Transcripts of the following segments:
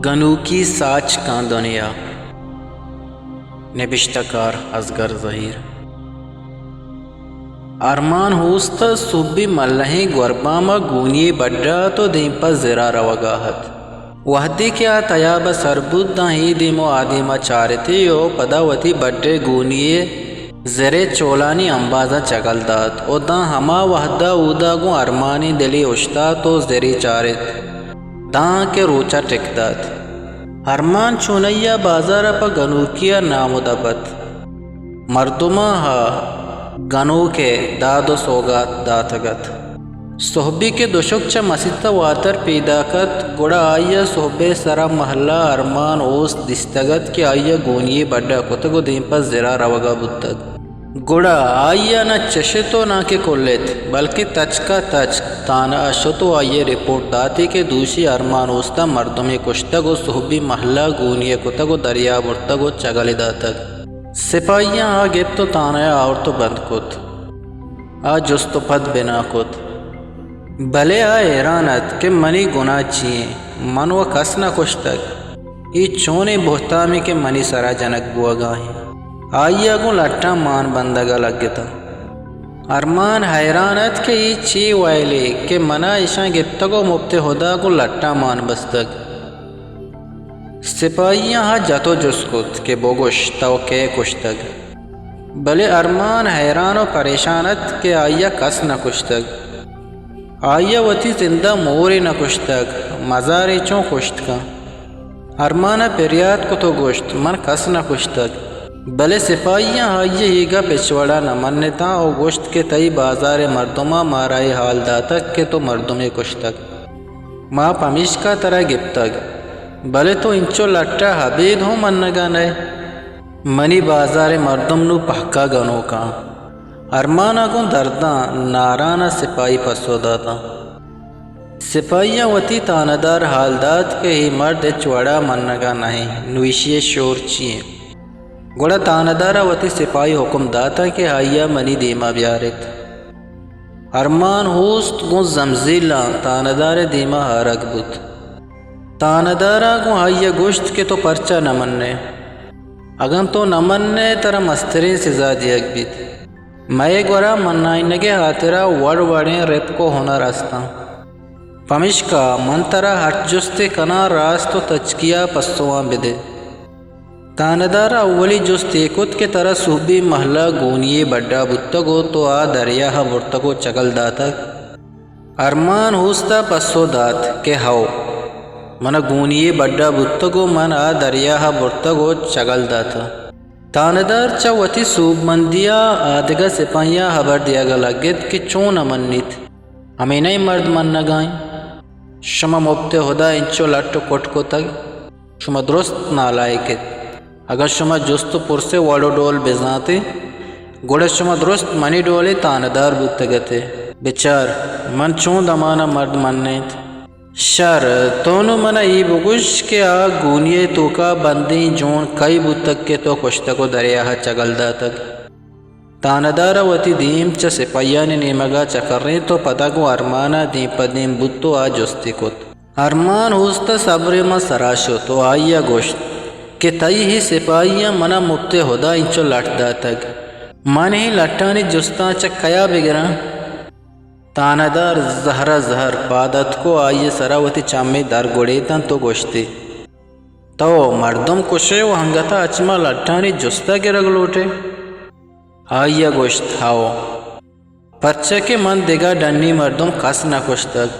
گنوکی ساچکاں دنیا۔ نبشتہ کار: ازگر زہیر۔ ارمان اوست ءَ سہبی ملہیں گوربام ءَ گونی ءِ بڈ ءَ ات ءُ دیم پہ زر ءَ روگ ءَ ات۔ وہدے کہ آ تیاب ءَ سر بوت، داں اے دیم ءُ آ دیم ءَ چارت ئے ءُ پدا وتی بڈ ءِ گونی ءِ زر ءِ چولانی امبازاں چگل دات ءُ داں ہما وہد ءَ اودا گوں ارمانی دلے اوشتات ءُ زرے چارت، داں کہ روچ ءَ ٹک دات۔ ارمان چونائی ءَ بازار ءَ پہ گنوکی ءَ نام ءُ دپ ات۔ مردماں آ گنوک ءِ داد ءُ سوگات داتگ ات۔ سہبی کہ دشک چہ مسیت ءَ واتر پیداک ات، گڑا آئی ءَ سہب ءِ سر ءَ مہلہ ارمان اوست دیستگ ات کہ آئی ءَ گونی ءِ بڈ ءَ کتگ ءُ دیم پہ زر ءَ روگ ءَ بوتگ۔ گڑا آئی ءَ نہ چشت ءُ نہ کہ کلت، بلکیں تچک ءَ تچک تھانہ ءَ شت ءُ آئی ءَ رپورٹ داتی کہ دوشی ارمان اوست ءَ مردمے کشتگ ءُ سہبی مہلہ گونی ءَ کتگ ءُ دریا ءَ برتگ ءُ چگل ئے داتگ۔ سپاہیاں آ گپت ءُ تھانہ ءَ آورت ءُ بند کت۔ آ جست ءُ پد بنا کت۔ بلے آ حیران ات کہ منی گناہ چی ایں؟ من وَ کس نہ کشتگ۔ اے چونیں بہتامے کہ منی سر ءَ جنگ بوگ ءَ ایں؟ آئی ءَ گوں لٹاں مان بندگ ءَ لگتاں۔ ارمان حیران ات کہ اے چے وئیلے کہ من ءَ ایشاں گپتگ ءُ مپت ءِ ہدا گوں لٹاں مان بستگ۔ سپاہیاں آ جت ءُ جست کت کہ بگوش، تو کئے کشتگ؟ بلے ارمان حیران ءُ پریشان ات کہ آئی ءَ کس نہ کشتگ۔ آئی ءَ وتی زند ءَ مورے نہ کشتگ، مزارے چون کشت کن؟ ارمان ءَ پریات کت ءُ گوشت، من کس نہ کشتگ۔ بلے سپاہیاں آئی ءِ اے گپ ہچ وڑ ءَ نہ منتاں ءُ گوشت کہ تئی بازار ءِ مردماں مارا اے حال داتگ کہ تو مردمے کشتگ۔ ما پمیشکا ترا گپتگ، بلے تو انچو لٹ ءَ ابید ہوں منگ ءَ نئے۔ منی بازار ءِ مردم نوں پہکا گنوکاں۔ ارمان ءَ گوں درداں ناران ءَ سپاہی پسو داتاں۔ سپاہیاں وتی تھانہ دار حال دات کہ اے مرد ہچ وڑ ءَ منگ ءَ نہ ایں، نوں ایشی ءِ شور چی ایں؟ گڑا تھانہ دار ءَ وتی سپاہی حکم داتاں کہ آئی ءَ منی دیم ءَ بیار ایت۔ ارمان اوست گوں زمزیلاں تھانہ دار ءِ دیم ءَ آرگ بوت۔ تھانہ دار ءَ گوں آئی ءَ گوشت کہ تو پرچا نہ من ئے؟ اگاں تو نہ من ئے، ترا مستریں سزا دیگ بیت۔ مئے گورا منائینگ ءِ ہاترا وڑ وڑیں رپک ءُ ہنر است اَنت۔ پمیشکا من ترا ہرچ جستے کناں، راست ءُ تچکی ءَ پسواں بدئے۔ تھانہ دار ءَ اولی جست اے کت کہ ترا سہبی مہلہ گونی ءِ بڈ ءَ بوتگ ءُ تو آ دریا ءَ برتگ ءُ چگل داتگ؟ ارمان اوست ءَ پسو دات کہ ہئو، من ءَ گونی ءِ بڈ ءَ بوتگ ءُ من آ دریا ءَ برتگ ءُ چگل داتگ۔ تھانہ دار چہ وتی سوبمندی ءَ آدگہ سپاہیاں ہبر دیگ ءَ لگت کہ چون نہ منیت، ہمے نہ ایں مرد منگ ءَ ایں۔ شما مپت ءِ ہدا انچو لٹ ءُ کٹ کتگ، شما درست نالائک ات۔ اگاں شما جست ءُ پرس ءِ وڑ ءُ ڈول بزانت ئے، گڑا شما درست منی ڈولیں تھانہ دار بوتگ ات ئے۔ بچار، من چون دمان ءَ مرد منینت۔ شر، تو نوں من ءَ اے بگوش کہ آ گونی ءِ توکا بندیں جون کئی بوتگ کہ تو کشتگ ءُ دریا ءَ چگل داتگ؟ تھانہ دار ءَ وتی دیم چہ سپاہیانی نیمگ ءَ چکرینت ءُ پدا گوں ارمان ءَ دیم پہ دیم بوت ءُ آ جستے کت۔ ارمان اوست ءِ صبر مان سرا شت ءُ آئی ءَ گوشت کہ تئی اے سپاہیاں من ءَ مپت ءِ ہدا انچو لٹ داتگ، من اے لٹانی جستاں چہ کیا بگراں؟ تھانہ دار زہر ءَ زہر پاد اتک ءُ آئی ءِ سرا وتی چمے در گڑیتنت ءُ گوشتی، تو مردم کش ئے ءُ انگت ءَ اچ ما لٹانی جست ءَ گرگ لوٹ ئے؟ آئی ءَ گوشت، ہئو، پرچا کہ من دگہ ڈنی مردم کس نہ کشتگ،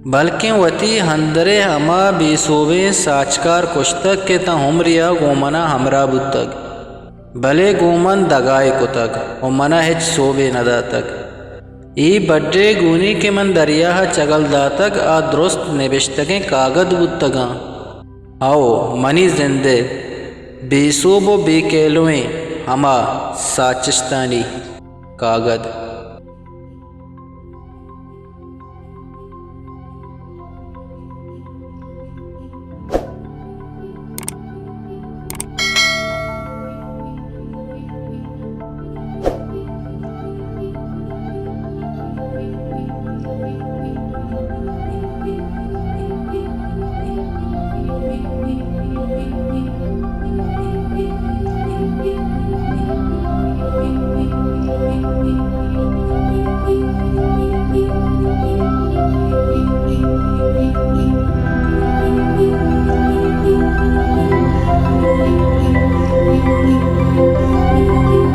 بلکیں وتی اندر ءِ ہما بے سوبیں ساچکار کشتگ کہ تاں عمرے ءَ گوں من ءَ ہمراہ بوتگ، بلے گوں من دگائے کتگ ءُ من ءَ ہچ سوبے نہ داتگ۔ اے بڈ ءِ گونی کہ من دریا ءَ چگل داتگ، آ درست نبشتگیں کاگد بوتگ اَنت۔ ہئو، منی زند ءِ بے سوب ءُ بے کیلویں ہما ساچشتانی کاگد۔